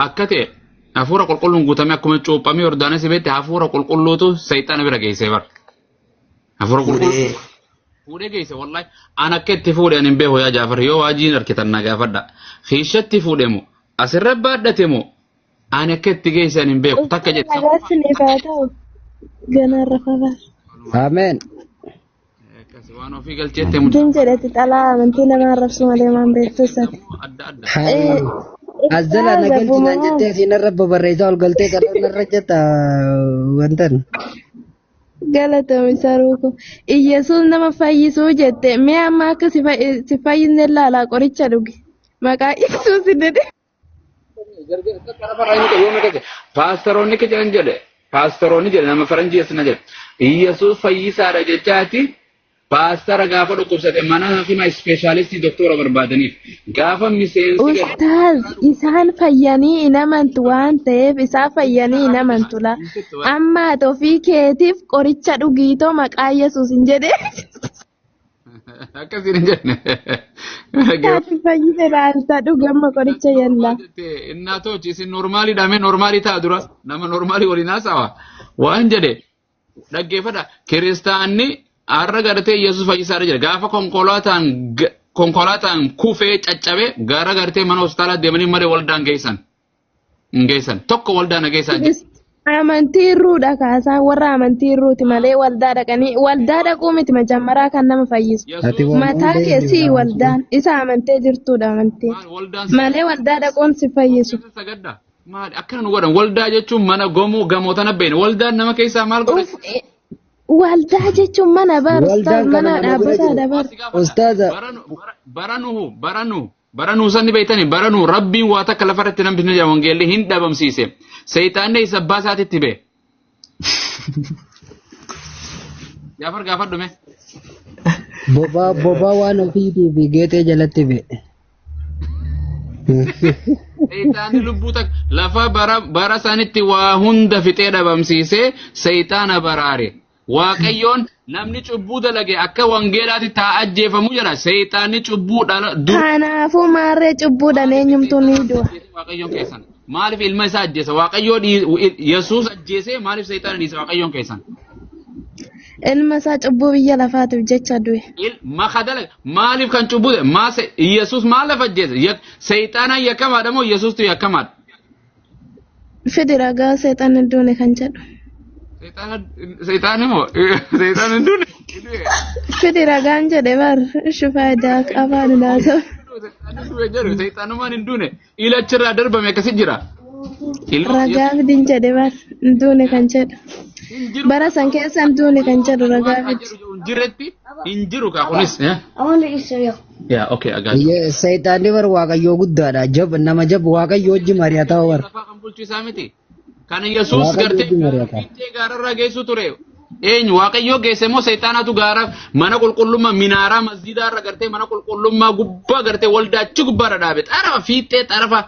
Akka ta'e hafuura qulqulluun guutamee akkuma cuuphamee Yordaanos beekte hafuura qulqulluutu seexana bira geessee bara. Hafuura qulqulluu Fuudhee. Fuudhee geesse wallahi. An akka itti fuudhe ani hin beeku yaa Jaafar, yoo waajiin arkitan na gaafadha. Kiishatti fuudhe moo asirra baadhate moo ani akka itti geesse ani hin beeku takka jedhe. Nagaa isiniif haa ta'u. Ganaan rafa bara. Ameen. Akkasi waan ofii galcheette mucaa. Din jedhetti xalaa amantii nama arrabsu malee maan beektu isati. Adda adda. Hai. As jala na Ustaaza galchi naan bumaa. jettee asiin irra babarreessaa ol galtee kan narra jetta wantan. Galatoomi saruuko. Iyyasuus nama fayyisuu jette mee amma akka si fayyisne ilaalaa qoricha dhugi. Maqaa Yesuus jedhe. Paastaroonni akka jedhan jedhe, paastaroonni jedhe, nama faranjii asina jedhe, Iyyasuus fayyisaadha jechaati. Paastara gaafa dhukkubsate mana hakimaa ispeeshaalistii doktora barbaadaniif gaafa miseensi gadi Ustaaz, isaan fayyanii hin amantu waan ta'eef isaan fayyanii hin amantu la. Amma ati ofii keetiif qoricha dhugiitoo maqaa Yesuus hin jedhe. Akkasiin hin jenne. Ati fayyite laalta dhugi amma qoricha yalla. Innaatochi isin normaalii dha, mee normaalii ta'a dura, nama normaalii waliin haasawa waan jedhe dhaggeeffadha. Kiristaanni har'a gartee Yesuus fayyisaadha jedha. Gaafa konkolaataan kufee caccabe gara gartee mana hospitaalaa deemanii malee waldaan geessan. Hin geessan. Tokko waldaa na geessaa jira. Amantii irruudha kaasaa, warra amantii irruuti malee waldaa dhaqanii waldaa dhaquu miti majammaraa kan nama fayyisu. Ati Yesuus waan Mataa hunda keessi eenyudha? waldaan isa amantee jirtudha amantiin. Maal waldaan Malee waldaa dhaquun si fayyisu. keessa sagadda. Maali akkana nu godhan? Waldaa jechuun mana gamoo gamoo tana beene. Waldaan nama keessaa maal godha? Uf, waldaa jechuun mana bar ustaaz, Waldaan kana mana nama bira dhaabbataadha jiru. bar. Si gaafadha. Ustaaza. Bara nuhu sanni beeytani, bara nuhu rabbiin waa takka lafarratti namni jedha wangeelli hin dhabamsiise. Seexaanni isa abbaa isaatitti bee. Jaafar, gaafadhu mee. Bobaa waan ofiitii fi geexee jalatti ba'e. Seexaanni lubbuu takka lafa bara sanitti waa hunda fixee dhabamsiisee seexaana baraare. Waaqayyoon namni cubbuu dalage akka wangeelaatti taa ajjeefamu jedha. Seexaanni cubbuu dhala dur Kanaafuu maarree cubbuudhaan eenyumtuu ni du'a. Waaqayyoon keessan maaliif ilma isaa ajjeesa? Waaqayyoo Yesuus ajjeesee maaliif seexaana dhiisa Waaqayyoon keessan? Ilma isaa cubbuu biyya lafaatiif jecha du'e. Maka dalaga maaliif kan cubbuu maa Yesuus maal lafa ajjeese? Seexaanaan yakkamaadha moo Yesuustu yakkamaadha? Fidi ragaa seexan hin duune kan jedhu. Seexaan moo seexaan hin duune? Fidi ragaan jedhe bar ishi faayidaa afaan hin haasa'u. Seexaan hin duune jedhu, seexaanumaan hin duune, ilachirraa darbame akkasi jira. Ragaa fidin jedhe bar, hin duune kan jedhu. Hin jiru. Bara san keessa hin duune kan jedhu ragaa fidi. Hin jirretti hin jiru kaa kunis. I want to eat cereal. Yaa, okay, I got you. Seexaanni bar waaqayyoo guddaadha. Jab nama jab waaqayyoo wajji mari'ataa bar. Lafaa kan bulchu isaa miti. Kan Yesuus Waaqayyo gartee wajji mari'ata. fiixee gaararraa geessu ture. Eenyu waaqayyoo geesse moo seexaanatu gaara mana qulqullummaa minaaraa masjiidaa irra gartee mana qulqullummaa gubbaa gartee waldaa achi gubbaarra dhaabe xarafa fiixee xarafa.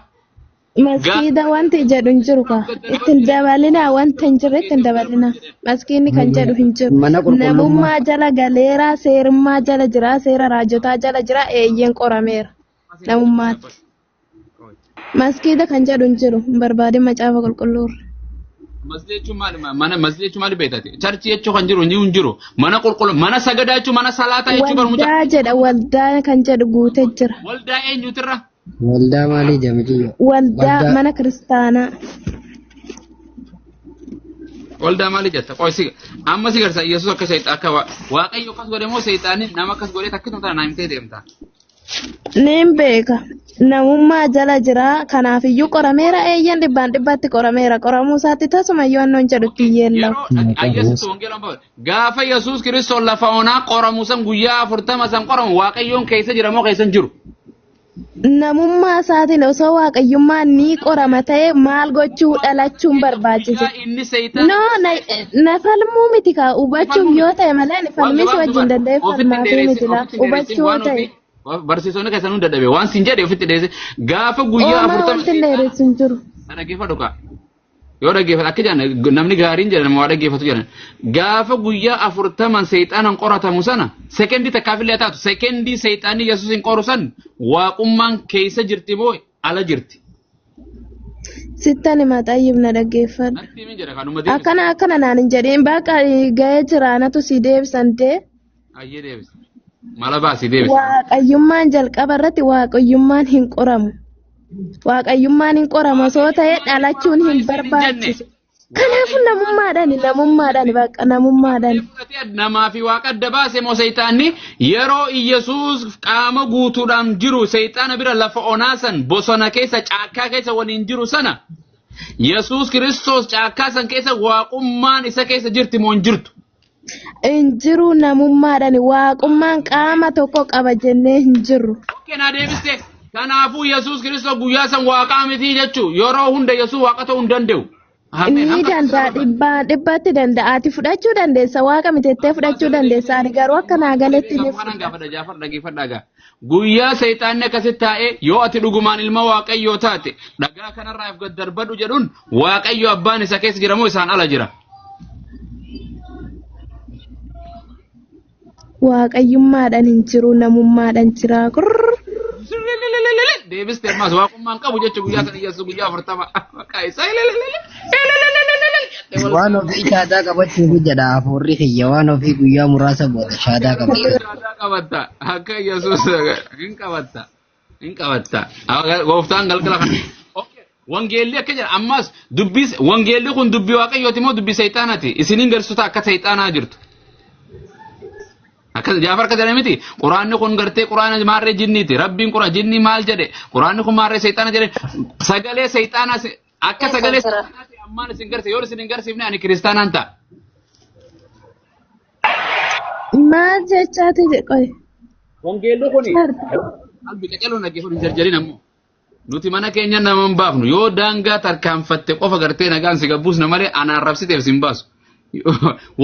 Maskiida wanti jedhu hin jiru ka. Ittiin dabalinaa, wanta hin jirre ittiin dabalinaa. Maskiinni kan jedhu hin jiru. Mana qulqullummaa. Namummaa jala galeera, seerummaa jala jira, seera raajotaa jala jira, eeyyeen qorameera. Namummaatti. Maskiida kan jedhu hin jiru. Hin barbaadin macaafa qulqulluurra. Masjida jechuun maali? Mana masjida jechuun maali beektate? Church jechuun kan jiru hin jiru. Mana qulqulluu, mana sagadaa jechuun, mana salaataa jechuun barmucha. Waldaa jedha, waldaa kan jedhu guutee jira. Waldaa eenyutirra? Waldaa maalii jamiciyyo? Waldaa Waldaa. mana kiristaanaa. Waldaa maali jetta? Qoy, si amma si garsa Yesuus akka seexaa akka Waaqayyo akkas godhe moo seexaanni nama akkas godhe takki tana naa himtee deemta? Niin beeka. Namummaa jala jira. Kanaafiyyuu qorameera, eeyyan dhibbaan dhibbatti qorameera. Qoramuu isaatti tasuma iyyuu annoon jedhutti hin yeellamu. Yeroo Yesuus wangeela gaafa Yesuus Kiristoos lafa onaa qoramu san guyyaa 40 san qoramu, Waaqayyoon keessa jira moo keessa hin jiru? Namummaa isaatiin osoo waaqayyummaan ni qorama ta'e maal gochuu dhalachuun barbaachise? Guyyaa inni seexaan No, na falmuu miti kaa, hubachuuf yoo ta'e malee ani falmii si wajjin danda'e falmaafii miti laa, hubachuu yoo ta'e. Barsiisonni keessan hunda dadhabe waan sin jedhe ofitti dheeresse gaafa guyyaa Oomaa 40 wanti hin dheeressu hin jiru. Dhaggeeffadhu kaa. Yoo dhaggeeffatu akka jedhan namni gaariin jedhan nama waa dhaggeeffatu jedhan, gaafa guyyaa 40 seexaanan qoratamu sana sekendii takkaafillee taatu, sekendii seexaanni Yesuus hin qoru san waaqummaan keessa jirti moo ala jirti? Sittan hima xayyib na dhaggeeffadhu. Natti himin jedha kanuma deebisa. Akkana akkana naan hin jedhiin bakka ga'ee jira anatu si deebisan dee. Ayyee deebisa. Mala baasii deebisa. Waaqayyummaan jalqaba irratti waaqayyummaan hin qoramu. Waaqayyummaan hin qoramu osoo ta'e dhalachuun hin barbaachisu. Kanaafuu namummaadhaan namummaadhaan bakka namummaadhaan. Fudhatee namaa fi waaqa adda baase moo seexaanni yeroo Iyyasuus qaama guutuudhaan jiru seexaana bira lafa onaa san bosona keessa caakkaa keessa waliin jiru sana Yesuus Kiristoos caakkaa san keessa waaqummaan isa keessa jirti moo hin jirtu? Hin jiru namummaadhaan waaqummaan qaama tokko qaba jennee hin jirru. Okay, naa deebiste. Kanaafuu Yesuus Kiristoos guyyaa san waaqaa miti jechuu yeroo hunda Yesuus waaqa ta'uu hin danda'u. Ameen. Ni danda'a dhibbaan dhibbatti danda'a. Ati fudhachuu dandeessa waaqa mitettee fudhachuu dandeessa. Ani garuu akka naa galetti ni Kanan gaafadha Jaafar dhaggeeffadhaa gaa. Guyyaa seexaanni akkasitti taa'ee yoo ati dhugumaan ilma waaqayyoo taate dhagaa kanarraa of gad darbadhu jedhuun waaqayyo abbaan isa keessa jira moo isaan ala jira? Waaqayyummaadhaan hin jiru namummaadhaan jira. Kurr. Deebiste ammas waaqummaan qabu jechuun guyyaa sana Yesuus guyyaa 40 maqaa isaa. Waan ofii shaadaa qabachuuf jedha hafuurri kiyya waan ofii guyyaa muraasa booda shaadaa qabata. Shaadaa qabatta akka Yesuus hin qabatta hin qabatta gooftaan galgala kana. Okay. Wangeelli akka jedha ammas dubbii wangeelli kun dubbii waaqayyooti moo dubbii seexaanaati? Isiniin garsiisota akka seexaanaa jirtu. Akka Jaafar akka jedhame miti quraanni kun gartee quraana maarree jinniiti rabbiin qura jinni maal jedhe quraanni kun maarree seexaana jedhe sagalee seexaanaa akka sagalee seexaanaati ammaan isin garsiise yoo isin hin garsiifne ani kiristaanaan ta'a. Maal jechaati qoy. Wangeelli kun qalbii qacaluun dhaggeeffatu hin jarjarin ammoo. Nuti mana keenya nama hin baafnu yoo daangaa tarkaanfatte qofa gartee nagaan si gabbuusna malee anaan rabsiteef si hin baasu.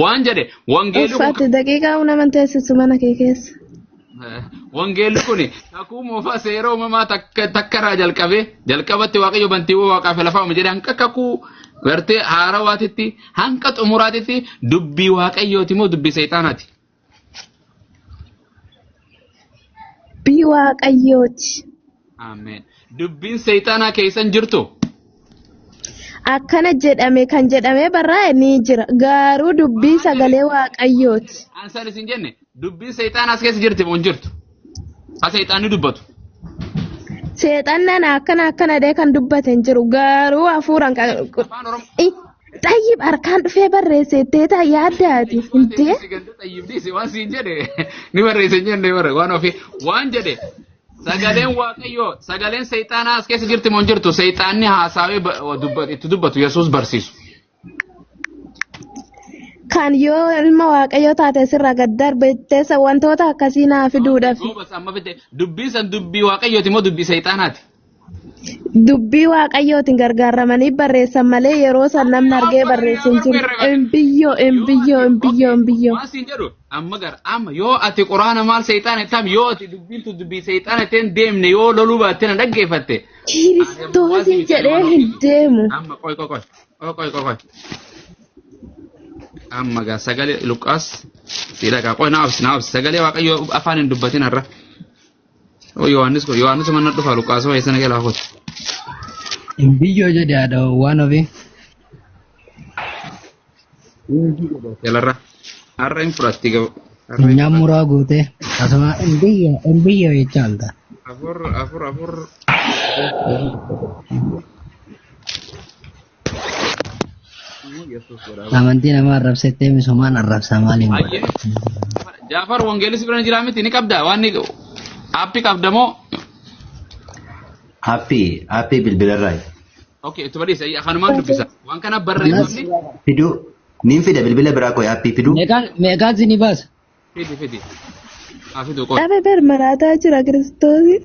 Waan jedhe wangeelli kun Uffati daqiiqaa nama teessisu mana kee keessa. Wangeelli kun kakuu moofaa seera uumamaa takka takkarraa jalqabee jalqabatti waaqayyo bantiiwwan waaqaa fi lafaa uume jedhe hanqa kakuu gartee haarawaatitti hanqa xumuraatitti dubbii waaqayyooti moo dubbii seexaanaati? Dubbii waaqayyooti. Ameen. Dubbiin seexaanaa keessan jirtu? Akkana jedhame kan jedhamee barraa'e ni jira. Garuu dubbii sagalee waaqayyooti. Ansaan isin jenne dubbiin seexaanaa as keessa jirti moo hin jirtu? Ha seexaanni dubbatu. Seexannaan akkana akkana jedhee kan dubbate hin jiru. Garuu hafuuraan kan Afaan Oromoo. Xayyib harkaan dhufee barreesse teetaa yaaddaati. Intee? Xayyibdiisi waan siin jedhe ni barreesse hin jenne bara waan ofii waan jedhe sagaleen waaqayyoo sagaleen seexaanaa as keessa jirti moo hin jirtu seexaanni haasawee itti dubbatu Yesuus barsiisu. Kan yoo ilma waaqayyoo taate sirraa gad darbe wantoota akkasii naa fiduudhaaf. Goobas amma fide dubbiin san dubbii waaqayyooti moo dubbii seexaanaati? Dubbii waaqayyootiin gargaaramanii barreessan malee yeroo san namni argee barreessu hin jiru. Embiyyoo embiyyoo embiyyoo embiyyoo. Waan siin jedhu amma gara amma yoo ati quraana maal seexaana itti yoo ati dubbiin tun dubbii seexaana ittiin deemne yoo loluu baatte na dhaggeeffatte. Kiristoosiin jedhee hin deemu. Amma qoy qoy qoy qoy qoy qoy qoy. Amma gaa sagalee Luqaas si dhagaa qoy naa obsi naa obsi sagalee waaqayyoo afaan hin dubbatin har'a. Oo Yohaannis kun Yohaannis mana dhufa Luqaas waa sana jalaa kooti. Biyyoo jedhe haadha waan ofii. Jalarra har'a hin fudhatti gabu. Funyaan muraa guutee asuma hin biyyoo jechaa olta. Afur afur afur. Amantii nama arrabsettee misoomaan arrabsaa maaliin godha? Jaafar wangeelis bira jira miti ni qabda waan ni aappii qabda moo? Aappii bilbilarraa. Okay, itti badhiisa kanumaan dubbisa. Waan kana barreeffamni Fiduu. Niin fida bilbila biraa koo aappii fiduu. Meeqaan si ni baasa? Fidi fidi. Haa fidu qoy. Dhabe bar maraataa jira Kiristoosi.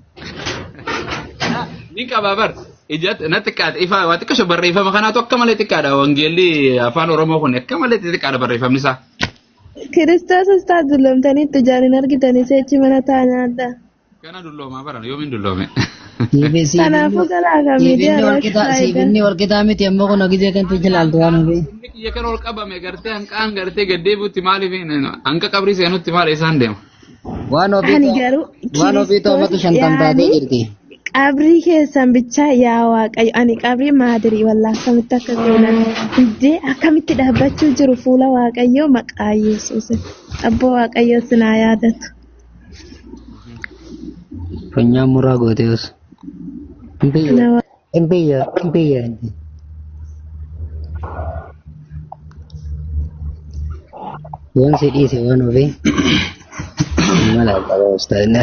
Ni qaba bar. Ija na xiqqaate ifa waa xiqqasho barreeffama kanaatu akka malee xiqqaadha wangeelli afaan Oromoo kun akka malee xiqqaadha barreeffamni isaa. Kiristoos istaa dulloomtanii itti ijaan hin argitanii seechi mana taa'aa Kana dulloomaa baran yoomiin dulloome. Kanaafuu galaa kan miidiyaa irratti faayidaa. Siibinni wal qixaa miti ammoo kun hojii kanatti jilaaltu waan ofii. Inni kiyya kan ol qabame gartee hanqaan gartee gaddeebi'utti maaliif hanqa qabrii seenutti maal isaan deema. Waan ofii Ani garuu waan ofii to'amatu Kiristoos shantam taatee yaani jirti. Qabrii keessan bichaa yaa Waaqayyo ani qabrii maadirii wallaa akkamitti akka seenan iddee akkamitti dhaabbachuu jiru fuula Waaqayyoo maqaa Yesuus. Abboo Waaqayyoo sinaa yaadatu. Funyaan muraa gootee os. Nama Hin biyya, hin biyya, hin biyya. Yoon si dhiise waan ofii. Mala qaba ustaadina.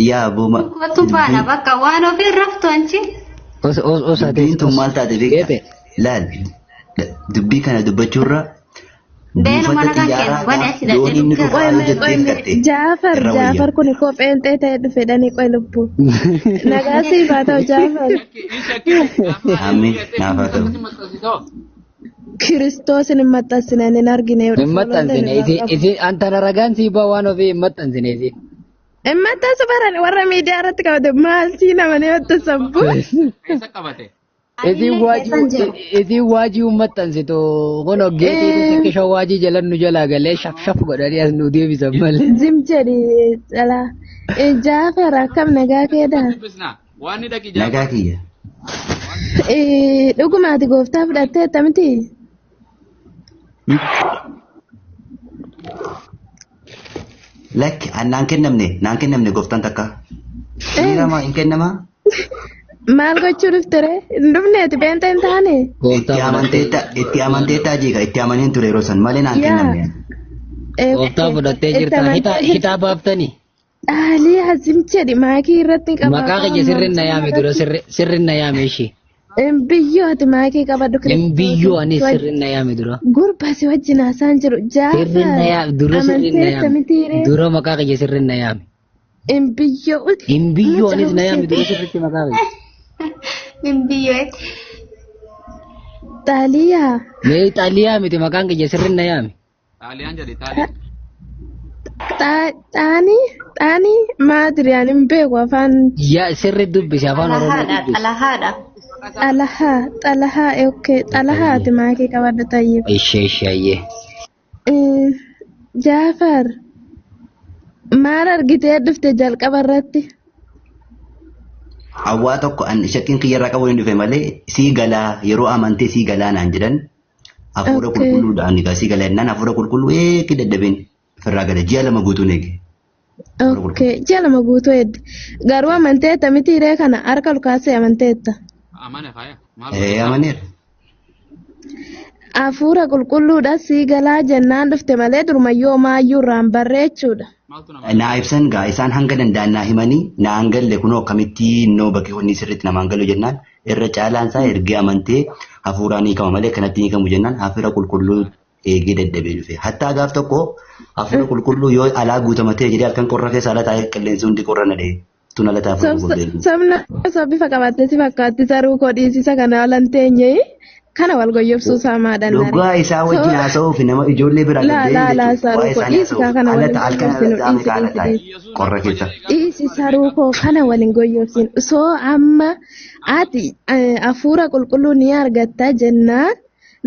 Yaa booma. Kottu baana bakka waan ofii raftu anchi. Os os os ati. Dubbiin tun maal taate beektaa? Geete. Laal. Dubbii kana dubbachuurra Beenu buufata mana kan xiyyaaraa kennu bani gaaf achi dhaqee dooniin ni dhukkee dhufaa yoo jettee katte Jaafar irra wayya. Jaafar kun koo pheenxee ta'e dhufe dhanii qoy lubbuu. Nagaa siif haa ta'u Jaafar. Amiin naaf haa ta'u. Kiristoosin hin maxxansine hin argine. Hin maxxansine isin isin antana ragaan sii baa waan ofii hin maxxansine isin. Hin maxxansu baran warra miidiyaa irratti qabate maal sii nama ni maxxansan bu. Keessa qabate. Isin waajii isin waajii hin maxxansitu kun geetii xiqqisha waajii jalan nu jalaa galee shaf shaf godhanii as nu deebisan malee. Zim jedhi calaa. Jaafar akkam nagaa keedaa? Dubbisnaa. Waan ni dhaqi Nagaa kiyya. Dhugumaati gooftaa fudhatteetta miti? Lakki an naan kennamne naan kennamne gooftaan takka. Dhiiramaa hin kennamaa? Maal gochuu dhufte ree? Hin dhufneeti pheenxee hin taane? Itti amanteetta itti amanteettaa jeeka itti amaneen ture yeroo san malee naan Yaa. kennamne. Gooftaa fudhattee jirta hitaa hitaa baaftanii. Dhaalii azim jedhi maakii irratti hin qabaa. Maqaa kiyya sirrin na yaame dura sirrin na yaame ishee. Hin biyyoo ati maakii qabadhu Hin biyyoo ani sirrin na yaame dura. Gurba si wajjin haasaan jiru. Sirrin na Jaafar yaame dura sirrin na amanteetta yaame. miti ree? Dura maqaa kiyya sirrin na yaame. Hin biyyoo. Hin biyyoo anis na yaame dura sirritti maqaa kiyya. Hin biyyoo. Xaaliyaa. Mee xaaliyaa miti maqaan kiyya sirrin na yaame. Xaaliyaan jedhi xaaliyaan. Xaanii xaanii maadiriyaan hin beeku afaan Yaa sirri dubbisi afaan Oromoo Xalahaadha dubbisi. xalahaadha. xalahaa xalahaa okay xalahaa ati maakii qabadhu tayyib. Ishee ishee ayyee. Jaafar maal argitee dhufte jalqaba irratti? Hawwaa tokko an shakkiin kiyyarraa qabu hin dhufe malee sii galaa yeroo amantee sii galaa naan jedhan hafuura Okay. qulqulluudhaan egaa sii galaa jennaan hafuura qulqulluu eegi dadhabeen ofirraa gala ji'a lama guutuun eege. Okay ji'a lama guutuu eedde garuu amanteetta miti ree kana harka ol kaasee amanteetta. Amane faaya. Maal Ee amaneera. Hafuura qulqulluudha sii galaa jennaan dhufte malee durmayyoo maayyuu irraan barree jechuudha. Maaltu nama? Naa ibsan gaa isaan hanga danda'an naa himanii naa hin galle kunoo akkamitti innoo bakkee wanni sirriitti namaan galu jennaan irra caalaan isaa ergee amantee hafuuraan hiikama malee kanatti hiikamu jennaan hafuura qulqulluu eegee dadhabee dhufe. Hattaa gaaf tokko hafuura qulqulluu yoo alaa guutamatee jedhee halkan qorra keessa ala taa'ee qilleensi hundi qorra na dha'e. Tun ala taa'ee hafuura qulqulluu. Sabna osoo bifa qabaatte si fakkaatti saruu koo dhiisisa kana alan teenye kana wal goyyobsuu saamaadhaan Dhugaa isaa wajjin haasa'uuf nama ijoollee biraa Laa, gad laa, laa, jechuudha. saruu Waa'ee koo isaanii dhiisi kaa haasa'uuf kana ala waliin ta'a halkan ala goyyobsinu taa'ame dhiisi kaala dhiisi taa'e dhiisi. qorra keessa. Dhiisi saruu koo kana waliin goyyobsinu. Soo amma ati hafuura qulqulluu ni argatta jennaan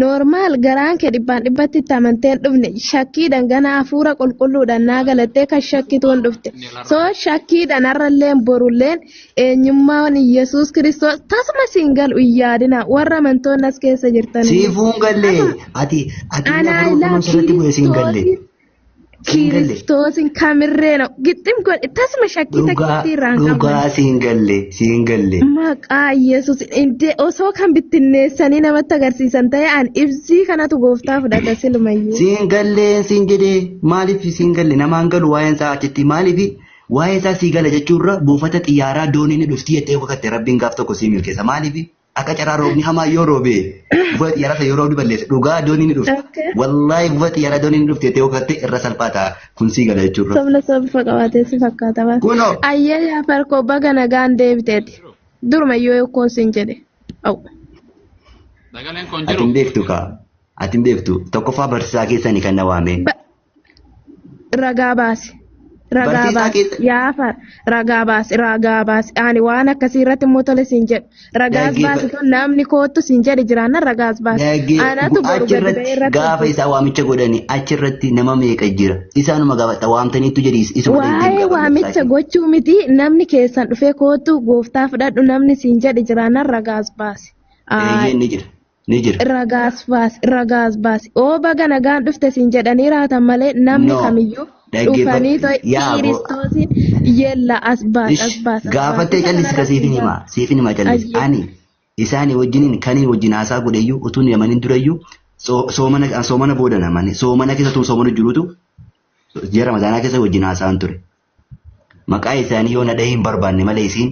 Normaal garaan kee dhibbaan dhibbatti itti amantee hin dhufne shakkiidhaan gana hafuura qulqulluudhaan naa galattee kan shakkitu hin dhufte. So shakkiidhaan har'alleen borulleen eenyummaan Yesuus Kiristoos tasuma siin galu hin yaadina warra amantoonni as keessa jirtan. Siifuu hin galle ati ati inni Anaa hafuura ilaa qulqulluun sirratti bu'e siin galle. Siin galle. Kiristoosin kamirreena gixxim godhe tasuma shakkii Dhugaa takkitti irraa hin dhugaa qaban. siin galle siin galle. Maqaa Yesuus indee osoo kan bittinneessanii namatti agarsiisan ta'e an ibsii kanatu gooftaa fudhata silumayyuu. Siin galle siin jedhee maaliif siin galle namaan galu waa'een isaa achitti maaliif waa'ee isaa sii gala jechuurra buufata xiyyaaraa dooniin dhuftii jettee kakatte rabbiin gaaf tokko sii milkeessa maaliif akka carraa roobni hamaa yoo roobe buufata xiyyaaraa sana yoo roobni balleesse dhugaa dooniin dhufti Okay. wallaahi buufata xiyyaaraa dooniin dhufti jettee kakatte irra salphaa ta'a kun sii gala jechuurra. Sabna saba bifa qabaatee si fakkaata bara. Kunoo. Ayyee yaa farkoo baga nagaan deebiteeti. Durumayyuu yokkoo siin jedhe. Aw. Sagaleen kun Ati jiru. hin beektu kaa ati hin beektu tokkoffaa barsiisaa keessanii kan na waame Ragaa baasi. Ragaa Barsiisaa baasi keessa yaafar ragaa baasi ragaa baasi ani waan akkasii irratti immoo tole siin jedhu ragaas baasi dhaggeeffadhu. tun namni koottu siin jedhe jiraannan ragaas baasi anatu boru gadi ba'ee Achirratti irratti gaafa hojjeta. isaa waamicha godhani achirratti nama meeqa jira isaanuma gaafata waamtaniitu jedhi isuma dhaqxee Waa'ee gaafadhu waamicha saakin. gochuu miti namni keessan dhufee koottu gooftaa fudhadhu namni siin jedhe jiraannan ragaas baasi. Ayi Eeyyee ni jira ni jira. ragaas baasi ragaas baasi oo baga nagaan dhufte siin jedhanii raatan malee namni No kamiyyuu dhufanii dhaggeeffadhu too yaa boo kiristoosiin yella as baas as ish baas as baas gaafattee isa callisi ka kanarratti siifin hin hima galu. siifin hima callisi Ayyee. ani isaanii wajjiniin kaniin wajjin haasaa godheyyuu utuu hin amanin durayyuu soomana soomana booda namani soomana keessa utuu soomana jirutu ji'a ramadaanaa keessa wajjin haasa'an ture. Maqaa isaanii yoo na dhahee hin barbaanne malee isiin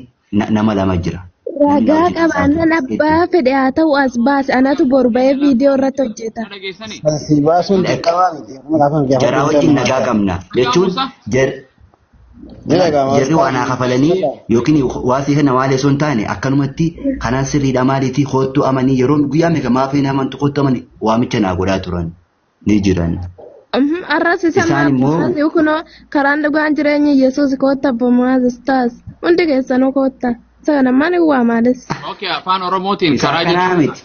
nama lama jira. Namni na Ragaa wajjin haasa'aa ture qabaannan abbaa jechuudha. fedhe haa ta'u as baasi anatu boru ba'ee viidiyoo irratti hojjeta. Dhageessanii. Kan si baasuun dirqamaa miti. Amma gaafa Jaraa gaafadhu wajjin hin nagaa qabna Ragaa jechuun Musaa. Ni dhaga'ama. jarri waa naa kafalanii yookiin waasii kana maalee osoo hin taane akkanumatti kanaan sirriidha maaliitii koottu amanii yeroo guyyaa meeqa maaf hin amantu koottu amanii waamicha naa godhaa turan ni jiran. Arras isa Isaan immoo maaf kunoo karaan dhugaan jireenya Yesuus kootta abbomaas taas hundi keessanuu kootta. Isa kana maal waamaales. Okay, afaan Oromootiin isaan karaa kanaa jechuun. miti.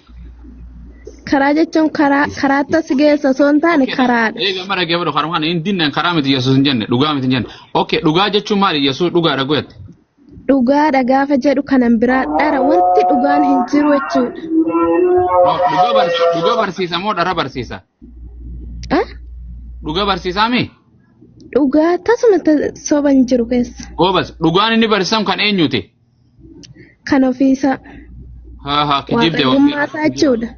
Karaa jechuun karaa karaatti as geessa osoo hin taane karaadha. Eega mara geebadu karuma kana hin dinne karaa miti Yesuus hin jenne dhugaa miti hin jenne. Okay, dhugaa jechuun maali Yesuus dhugaadha goyatti. Dhugaadha gaafa jedhu kanan biraa dhara wanti dhugaan hin jiru jechuudha. No, dhuga barsiisa moo dhara barsiisa? Ah? Dhuga barsiisaa mi? Dhugaa tasuma soba hin jiru keessa. Goobas, dhugaan inni barsiisan kan eenyuti? Kan ofiisaa Haa haa, kijibde waaqayyummaa isaa jechuudha.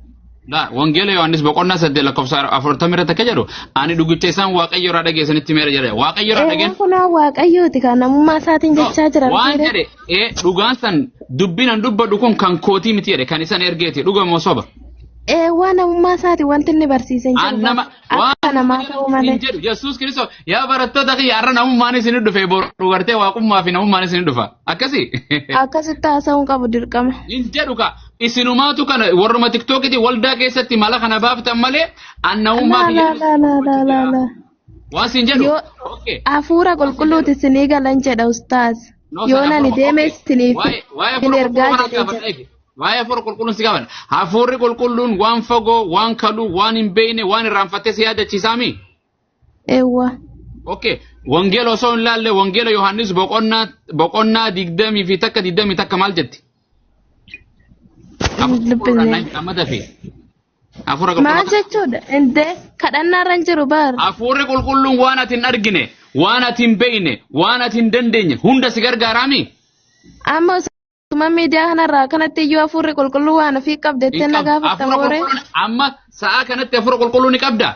La, wangeela Yohaannis boqonnaa 8 lakkoofsa 40 irratti akka jedhu ani dhugicha isaan Waaqayyo irraa dhageessanitti meera jedhe. Waaqayyo irraa Eewwan dhageen kunoo waaqayyooti kan namummaa isaatiin No, jechaa jira waan mitiire. jedhe ee dhugaan san dubbiin an dubbadhu kun kan kootii miti jedhe kan isan ergeeti dhuga moo soba. Eewwan namummaa isaati wanti inni barsiise hin An jiru nama bara. waan Akka namaa ta'uu malee. hin jedhu Yesuus Kiristoos yaa barattoota kiyya har'a namummaan isin dhufe boru gartee waaqummaa fi namummaan isin dhufa akkasi. Akkasitti haasa'uun qabu dirqama. Hin jedhu ka isinumaatu kana warruma tiktookiti waldaa keessatti mala kana baaftan malee an namummaa Laa kiyya laa laa laa laa laa laa. waan sin jedhu. Yoo Okay. hafuura qulqulluuti isinii galan jedha ustaaz. No, Yoo san nani hafuura deeme okay. isiniif Waa'ee hin hafuura ergaa qulqulluu jedhee kana jira. gaafadha. Waa'ee hafuura qulqulluun si gaafadha. Hafuurri qulqulluun waan fagoo, waan kaluu, waan hin beekne, waan irraanfattee si yaadachiisaami. Eewwa. Okay. Wangeela osoo hin laalle Wangeela Yohaannis boqonnaa 21 21 maal jetti? Hin Hafuura dubbisne. amma dafi. Hafuura Maal qulqulluu. jechuudha? Indee kadhannaarra hin jiru bara. Hafuurri qulqulluun waan ati hin argine, waan ati hin beekne, waan ati hin dandeenye hunda si gargaaraami. Amma osuma miidiyaa kanarraa kanatti iyyuu hafuurri qulqulluu waan ofii qabdettee Hin na qabdu. gaafatta Hafuura mooree. qulqulluun amma sa'aa kanatti hafuura qulqulluu ni qabda.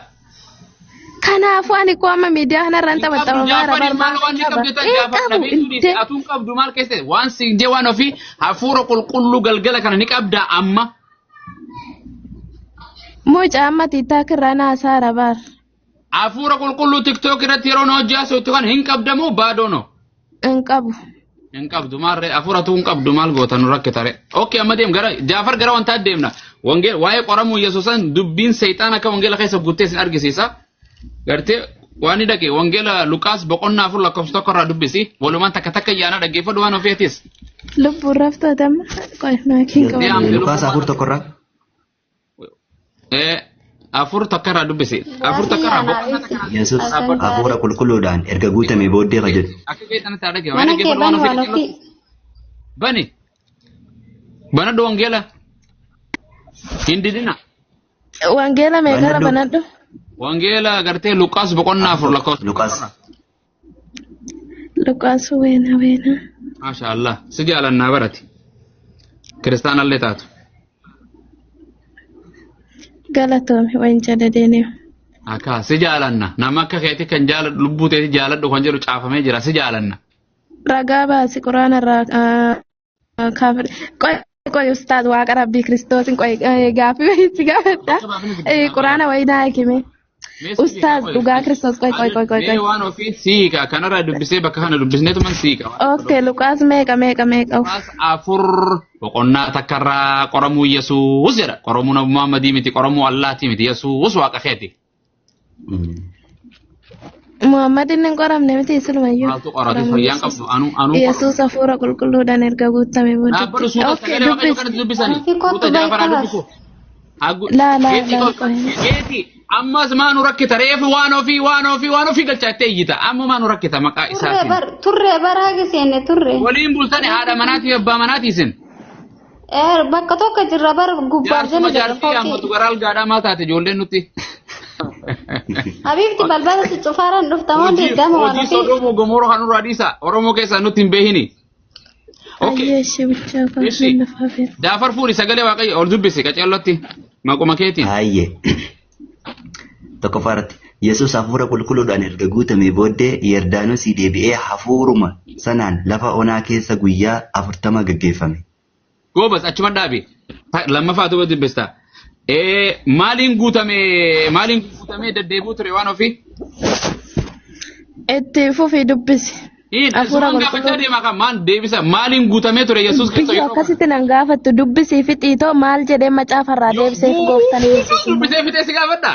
Kanaafuu ani koo amma miidiyaa kanarra hin Hin qabdu taphaxabamaa Jaafari bara maal waan maal ni qaba? qabde tan Hin Jaafar qabu dhabeessuu dhiise indee. atuun qabdu maal keessa waan si jee waan ofii hafuura qulqulluu galgala kana ni qabda amma. Mucaa amma tiiktaak irraa naasaara bara. Hafuura qulqulluu tiktook irratti yeroo na hojii haasoftu kan hin qabdamoo baadoono. Hin qabu. Hin qabdu maarree hafuura tuu hin qabdu maal goota nu rakkitare. Okay amma deem gara Jaafar gara wantaa deemna. Wangeel waa'ee qoramuu Yesuusan dubbiin seexaan akka wangeela keessa guuttee isin argisiisa. Gartee waan ni dhaqe wangeela Luqaas boqonnaa 4 lakkoofsa 1 irraa dubbisi. Walumaan takka takka yaana dhaggeeffadhu waan ofeetis. Lubbuun raftoota amma qoy maakiin Deem qabadha. Lukaas 4 tokkorraa. 4 takka irraa dubbisi. 4 takka irraa boqonnaa takka irraa. Yesuus Akkam hafuura gaarii. qulqulluudhaan erga guutamee booddee ka jedhu. Akka keetan isaa dhagge waan Mana kee dhaggeeffadhu waan bani waan ofeetis. ofii. Bani banadhu wangeela hin didina. Wangeela meeqarra Banadhu. banadhu? Wangeela gartee Luqaas boqonnaa 4 4 lakkoofsa tokko Lukaas. irraa. Luqaas weena weena. Maasha Allah si jaalannaa barati. Kiristaanallee taatu. Galatoomi waan jedha deeneef. Akka si jaalanna nama akka keetii kan jaaladhu lubbuu teetii jaaladhu kan jedhu caafamee jira si jaalanna. Ragaa baasi quraana irraa kaafir. Qoy qoy ustaaz waaqa rabbii kiristoosin qoy gaaffii wayiitti gaafadha. Bakka baafni dubbisa Quraana wayii naa hikime. Mee si hiika Ustaaz qoy. dhugaa kiristoos qoy qoy qoy qoy Mee qoy. waan ofii si hiika kanarraa dubbisee bakka kana dubbisneetuman si hiika. Okay Luqaas meeqa meeqa meeqa. Luqaas 4 boqonnaa takkarraa qoramuu Yesuus jedha. Qoramuu Nabi Muhammadii miti qoramuu Allahtii miti Yesuus waaqa keeti. Muhammad inni hin qoramne miti silumayyuu. Maaltu qorate fayyaan qabdu anuu anuu Yesuus hafuura qulqulluudhaan erga guutame Dhaabbatu booddee. suuta Okay, sagalee waaqayyoo dubbisi. kanatti dubbisanii. Fi kottu Suuta jaafaraa baay'ee dubbisu. Laa laa Geetii laa qohin. geetii ammas maa nu rakkita reefu waan ofii waan ofii waan ofii galchaa itti iyyita amma maa nu rakkita maqaa Turre isaatiin. bar turre bar haga seenne turre. Waliin bultani haadha manaatii abbaa manaatii isin. Bakka tokko jirra bar gubbaa Jaarsuma jala jirra jaartii hammatu fooqii. gara algaadhaa maal taate ijoolleen nutti. Habiibti balbala si cufaaraan dhufta moo Hojii deeggaama waan hojii ofii. sodoomuu gomooroo kan nurraa dhiisa Oromoo keessaa nutti hin beehini. Okay. Ayyee ishee bichaa Ishi. faafin lafaafin. Daafar fuudhi sagalee waaqayyo ol dubbisi qaceellotti maquma keetiin. Hayyee. Tokkoffaa irratti Yesuus hafuura qulqulluudhaan erga guutamee booddee Yordaanosii deebi'ee hafuuruma sanaan lafa onaa keessa guyyaa 40 gaggeeffame. Goobas achuma dhaabi. Lammaffaa duuba dubbista. Maaliin guutame maaliin guutamee deddeebi'uu ture waan ofii? Itti fufii dubbisi. Hafuura Isumaan gaafachaa qulqulluu. deema kan maan deebisa maaliin guutamee ture Yesuus Kiristoos Biyya yeroo kana? akkasitti nan gaafattu dubbisii fi xiitoo maal jedhee macaafarraa deebiseef gooftaan Yesuus. Dubbisee fixee si gaafadha.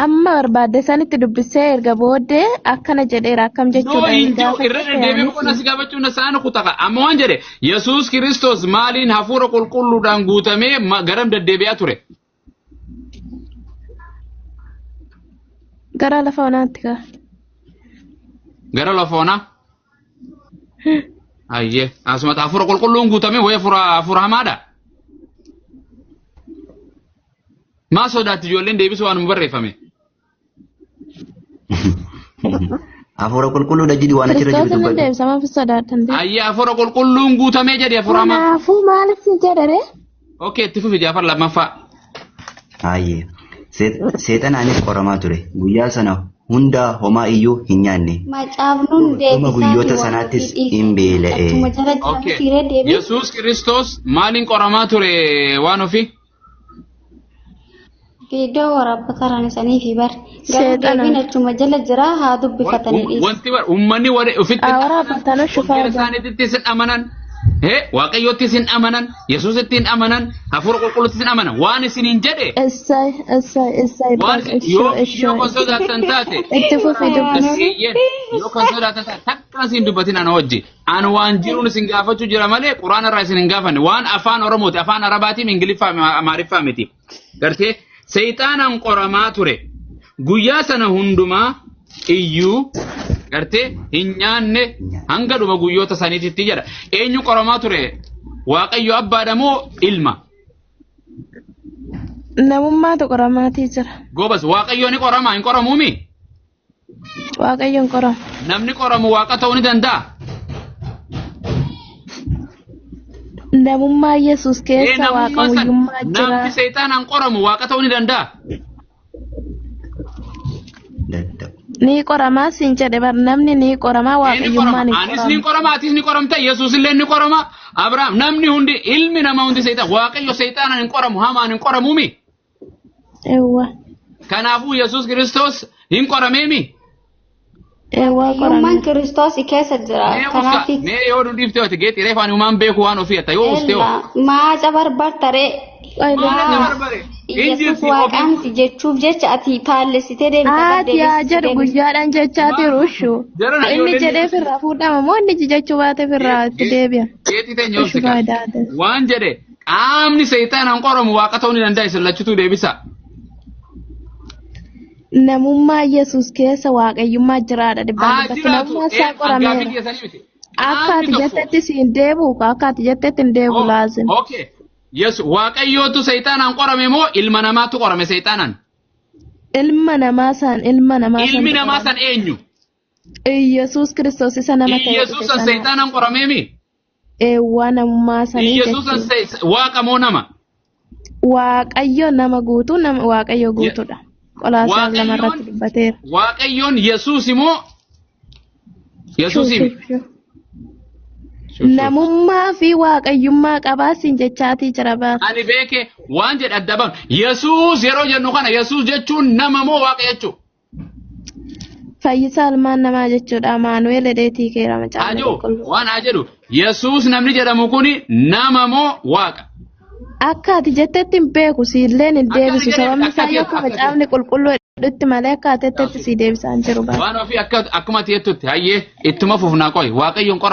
Amma barbaadde sanitti dubbisee erga booddee akkana jedheera akkam Noo jechuudha hin jiru gaafa irra deddeebi'ee boqonnaa si gaafachuun na sa'aan kutaka. Amma waan jedhe Yesuus Kiristoos maaliin hafuura qulqulluudhaan guutamee garam deddeebi'aa ture? Gara lafa onaatti kaa. Gara lafa onaa? Ayyee asumatti hafuura qulqulluun guutamee wayii hafuura hamaadha. Maa sodaatti ijoolleen deebisuu waanuma barreeffame. Hafuura qulqulluudha jedhi waan achirra Kiristoos jiru inni dubbadhu. deebisa maaf sodaatan deebisa. Ayyee hafuura qulqulluun guutamee jedhi hafuura hamaa. Kanaafuu maaliif si jedhare? Okay itti fufi Jaafar lammaffaa. Hayyee. Seexanaanis qoramaa ture. Guyyaa sana hundaa homaa iyyuu hin nyaanne. Macaafnuun Dhuma deebisaa fi guyyoota waan sanaattis ofii hin dhiise. beela'e. Achuma jala jira Okay. mitiiree deebii. Yesuus Kiristoos maaliin qoramaa ture waan ofii? Viidiyoo waraabbataraan isanii fi bar. Garuu Seexanaan. deebiin achuma jala jira haa dubbifatanii dhiise. Wanti uummanni warri ofitti Haa waraabbatanii shufaa wangeela isaaniitti isin amanan. Waaqayyootti isin amanan, Yesuusitti hin amanan, hafuura qulqulluutti isin amanan. Waan isiniin jedhe Essay essay essay waan baqa isin yoo ishoo ishoo. yoo kan sodaattan taate Itti fufii dubbisi. Eeyyeen yoo kan sodaattan taate takka isin dubbatin ana wajji. Ani waan jiruun isin gaafachuu jira malee quraana irraa isin hin gaafanne. Waan afaan Oromooti, afaan Arabaatiin, Ingiliffaa, Amaariffaa miti. Gartee seexaanaan qoramaa ture. Guyyaa sana hundumaa iyyuu gartee hin nyaanne hanga dhuma guyyoota saniititti jedha. Eenyu qoramaa ture? Waaqayyo abbaadha moo ilma? Namummaatu qoramaatii jira. Goobas Waaqayyo ni qoramaa hin qoramuumi? Waaqayyoon qorama. Namni qoramu waaqa ta'uu ni danda'a? Namummaa Yesuus Ee keessa namummaa san waaqayyummaa jira. namni seexaanaan qoramu waaqa ta'uu ni danda'a? Danda'u. Ni qoramaa siin jedhe bar namni ni qoramaa Ee ni qorama. waaqayyummaan hin Anis ni qoramu. qorama, atis ni qoramta, Yesuus illee ni qorama. Abrahaam namni hundi ilmi namaa hundi seexaan waaqayyo seexaanaan hin qoramu hamaan hin qoramuumi. Eewwa. Kanaafuu Yesuus Kiristoos hin qorameemi. Eewwa Waaqayyummaan qorame. Kiristoos keessa jira. Mee usta Kanaaf mee yoo nu dhiifte ati geetti reefu ani uumaan beeku waan ofii atta yoo uste hoo. maa cabarbartaree. Qoy Maal dubbisi. barbare? Hin Yesuus jirti waaqaa ofii. miti jechuuf jecha ati faallessitee deemte bar Haati yaa deebisitee jedhu deemte. guyyaadhaan jechaa jiru ushuu. Jarana Inni ijoolleen jedhee firraa fuudhama moo inni jechuu baate firraa itti deebi'a. Geetti teenya Ushuu obsi kaa. faayidaa ta'e. Waan jedhe qaamni seexaanaan qoramu waaqa ta'uu ni danda'a isin lachutu deebisa. Namummaa Yesuus keessa waaqayyummaa jiraadha dhibbaan Haa dhibbatti. jiraatu Namummaa isaa gaafii qorameera. keessanii miti. Akka Qaamni ati tokko. jettetti siin deebi'u akka ati jettetti hin deebi'u laazim. Okay. Yes, waaqayyootu seexaanaan qorame moo ilma namaatu qorame seexaanaan? Ilma namaa san ilma namaa Ilmi santu namaa qorame. san eenyu? Iyyasuus Kiristoos isa nama ta'ee dhufe Iyyasuusan sana. seexaanaan qorameemi? Eewwa namummaa sanii Iyyasuusan jechuudha. waaqa moo nama? Waaqayyo nama guutuu nama Waaqayyo guutuudha. Qolaasaas lama Waaqayyoon irratti dubbateera. Waaqayyoon Yesuus immoo Shuu Yesuusi shuu shuu. Namummaa fi waaqayyummaa qabaa siin jechaatii jira baar. Ani beeke waan jedhe adda baafnu. Yesuus yeroo jennu kana Yesuus jechuun nama moo waaqa jechuu? Fayyisaa ilmaan namaa jechuudha. Amaanu'eel hedheetii keera macaafni Ajoo qulqulluun. waan haa jedhu Yesuus namni jedhamu kuni nama moo waaqa? Akka ati jettetti hin beeku siilleen hin Akka ani deebisu jedhe sababni akka isaa ati yoo akka akka ati macaafni qulqulluu Jedhutti malee akka ateettetti si deebisaan jiru bara. Waan ofii akka akkuma ati jettutti hayyee ittuma fufnaa qoy waaqayyoon qora.